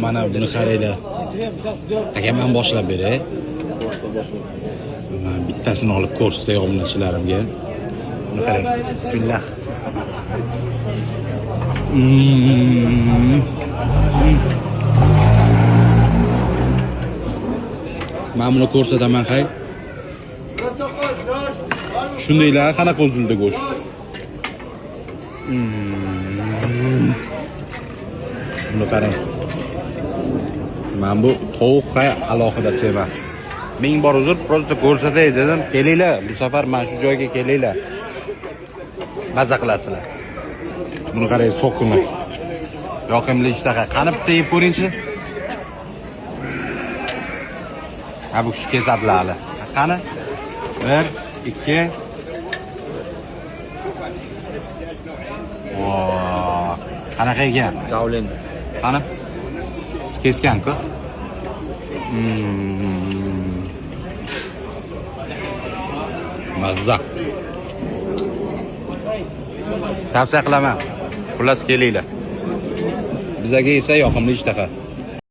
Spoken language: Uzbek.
Mana buni qaranglar. Aka, man boshlab beray. Mana bittasini olib ko'rsatay obunachilarimga. Buni qarang. Bismillah. Mana buni ko'rsataman, hay. Tushundinglar, qanaqa uzildi go'sht? Buni qarang. Mana bu tovuq hay alohida tema. Ming bor uzr, просто ko'rsatay dedim. Kelinglar, bu safar mana shu joyga kelinglar. Maza qilasizlar. Buni qarang, sokini. Yoqimli ishtaha. Qani bitta yeb ko'ringchi. Ha, bu kishi kesadilar hali. Qani? 1 2. Vo, qanaqa ekan? Davlen. Qani? Siz kesgan-ku. Mazza. Tavsiya qilaman. Xullas kelinglar. Bizaga esa yoqimli ishtaha.